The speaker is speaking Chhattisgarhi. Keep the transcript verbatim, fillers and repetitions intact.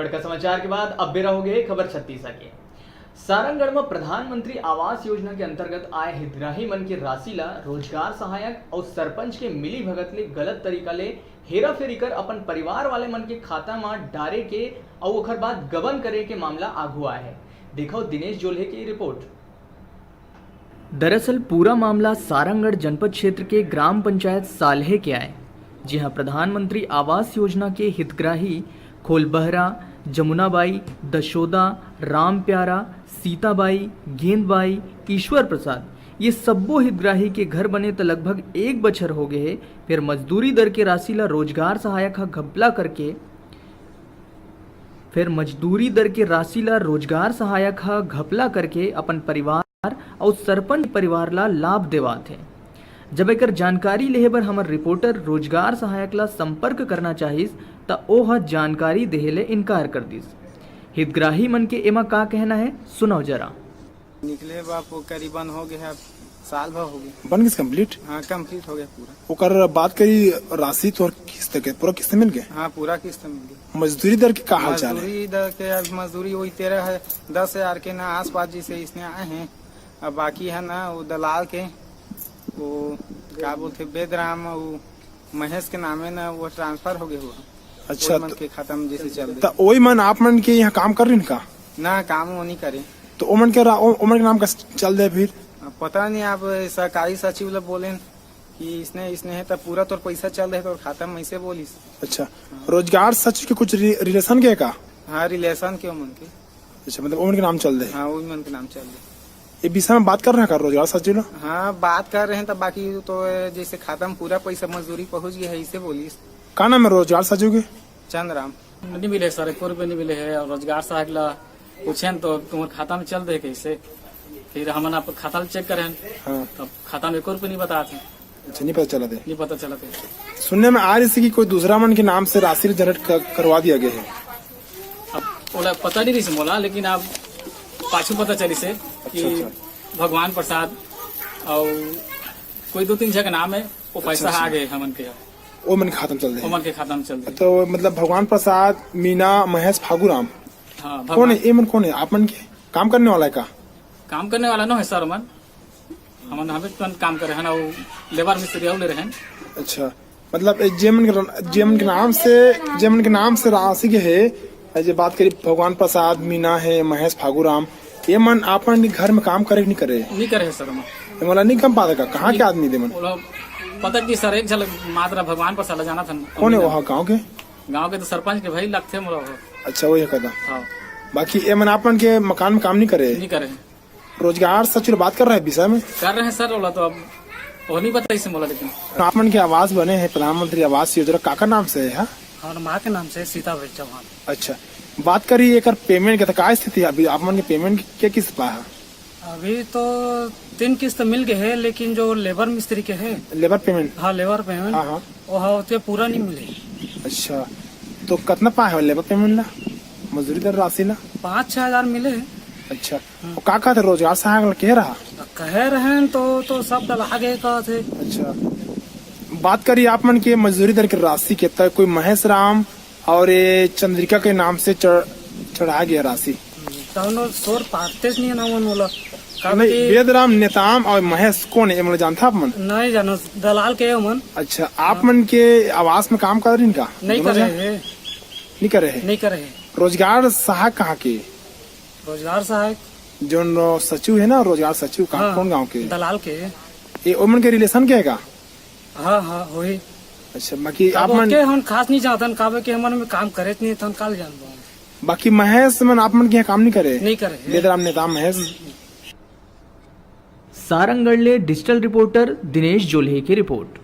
बड़का समाचार के बाद अब बेरा होगे हे खबर छत्तीसा के। सारंगढ़ म प्रधानमंत्री आवास योजना के अंतर्गत आए हितग्राही मन के राशि ला रोजगार सहायक अउ सरपंच के मिली भगत ले गलत तरीका ले हेराफेरी कर अपन परिवार वाले मन के खाता म डारे के अउ ओखर बाद गबन करे के मामला आघू आए हे। देखव दिनेश जोल्हे के रिपोर्ट। दरअसल पूरा मामला सारंगढ़ जनपद क्षेत्र के ग्राम पंचायत साल्हे के आए, जिहां प्रधानमंत्री आवास योजना के हितग्राही खोलबहरा, जमुनाबाई, दशोदा, राम प्यारा, सीताबाई, गेंदबाई, ईश्वर प्रसाद, ये सब्बो हितग्राही के घर बने त लगभग एक बछर हो गए हे, फिर मजदूरी दर के राशि ला रोजगार सहायक ह घपला करके फेर मजदूरी दर के राशि ला रोजगार सहायक ह घपला करके अपन परिवार अउ सरपंच परिवार ला लाभ देवात हे। जब एकर जानकारी लेहे बर हमर रिपोर्टर रोजगार सहायक ला संपर्क करना चाहिस, त ओ ह जानकारी देहे ले इनकार कर दिस। हितग्राही मन के एमा का कहना हे, सुनव जरा। निकले बाप, वो करीबन हो गया, साल भर हो गया। बन गइस complete? हाँ, complete हो गया पूरा। ओकर बात करी राशि, तोर किस्त के पूरा किस्त मिल गए? हाँ, पूरा किस्त मिल गया। मजदूरी दर के का हाल चाल है? मजदूरी दर के, अब मजदूरी वही तेरह है, दस हजार के ना आसपास जैसे इसने आए हैं। अब बाकी है ना वो दलाल के, वो का बोलते, बेदराम, वो महेश के नामे ना वो transfer हो गए हुआ। अच्छा, ओई मन तो के खाता में जैसे चल दे। त ओई मन आप मन के यहाँ काम कर रही का? ना, काम वो नहीं करे। तो ओमन के रा-, ओ-, ओमन के नाम का चल दे फिर? अब पता नहीं, आप सरकारी सचिव ला बोलेन कि इसने, इसने है, तब पूरा तोर पैसा चल दे, तोर खाता में ऐसे बोलिस। अच्छा, रोजगार सचिव के कुछ रि-, relation के का? हाँ, relation के ओमन के। अच्छा, मतलब ओमन के नाम चल दे? हाँ, ओई मन के नाम चल दे। ये विषय में बात कर रहे हैं का रोजगार सचिव ला? हाँ, बात कर रहे हैं, तब बाकी तो जैसे खाता में पूरा पैसा मजदूरी पहुंच गया है, इसे बोलिस। का नाम है रोजगार सचिव के? चंद्रराम। नहीं मिले सर, एको रुपये नहीं मिले है। और रोजगार सहायक ला पूछेन तो तुम्हारे खाता में चल दे कैसे, फिर हमन आप खाता ला check करें, हाँ। तब खाता में एको रुपये नहीं बताते हैं। अच्छा, नहीं पता चला थे? नहीं पता चला थे। सुनने में आ रही थी कि कोई दूसरा मन के नाम से राशि generate कर, करवा दिया गया है। अब ओला पता नहीं रही से मोला, लेकिन आप पाछू पता चली से कि अच्छा, अच्छा। भगवान प्रसाद और कोई दो तीन जगह नाम है, वो पैसा अच्छा, अच्छा। आ गए हमन के। वो मन के खाता में चल रहे हैं। ओमन के खाता में चल रहे हैं। तो मतलब भगवान प्रसाद, मीना, महेश, फागू राम। हाँ, कौन है? भगवान। ये मन कौन है? आप मन के काम करने वाला है का? काम करने वाला नो है सर, मन हमन हमें तुरंत काम करे हैं ना, वो लेबर मिस्त्री और ले रहे हैं। अच्छा, मतलब ए, जे मन के, जे मन के नाम से, जे मन के नाम से राशि के है, ए, जे बात करी भगवान प्रसाद, मीना है, महेश, फागू राम, ये मन आपन घर में काम करे कि नहीं करे? नहीं करे है सर, मन। ये मोला नहीं कम पाता का? कहाँ के आदमी दे मन? वो लोग पता कि सर, एक झलक मात्र भगवान प्रसाद ला जाना था। कौन है वहाँ गाँव के? गाँव के तो सरपंच के भाई लगते मोला वो। अच्छा, वही कहता। हाँ। बाकी ये मन आपन के मकान में काम नहीं करे? नहीं करे। रोजगार सचिव बात कर रहे हैं विषय में? कर रहे हैं सर, बोला तो अब वो नहीं पता इसे बोला, लेकिन आप मन के आवास बने हैं प्रधानमंत्री आवास योजना, काकर नाम से है? हमारे माँ के नाम से सीता भाई चौहान। अच्छा, बात करी एकर payment के, तो का स्थिति है अभी आप मन के? Payment के किस पा है? अभी तो तीन किस्त मिल गए हैं, लेकिन जो लेबर मिस्त्री के है, लेबर payment? हाँ, लेबर payment। हाँ, हाँ। वो हा होते पूरा नहीं मिले। अच्छा, तो कितना पाए हो लेबर payment ला, मजदूरी दर राशि ला? पाँच छः हजार मिले हैं। अच्छा, वो का कहते रोजगार सहायक ला कह रहा? कह रहे हैं तो, तो सब डला गए कहते। अच्छा, बात करी आप मन के मजदूरी दर के राशि के, तो कोई महेश राम और ये चंद्रिका के नाम से चढ़, चढ़ा गया राशि। तहनो सोर पाते नहीं ना मन वाला। नहीं, बेदराम, नेताम और महेश कौन है, ये मतलब जानता आप मन? नहीं जानो, दलाल के हो मन। अच्छा, आप मन के आवास में काम कर रही का? नहीं दोनों करे जन? है। नहीं करे है? नहीं करे है। रोजगार सहायक कहाँ के? रोजगार सहायक। जोन सचिव है ना, रोजगार सचिव का, हाँ, कौन गांव के? दलाल के। ये ओमन के relation के है का? हाँ, हाँ, वही। अच्छा, बाकी अब आप मन ओके हम खास नहीं जानतन, काबर कि हमन में काम करे नहीं, तन काल जानबो। बाकी महेश मन आप मन के यहाँ काम नहीं करे? नहीं करे। बेदराम नेता महेश। सारंगढ़ ले digital reporter दिनेश जोल्हे की रिपोर्ट।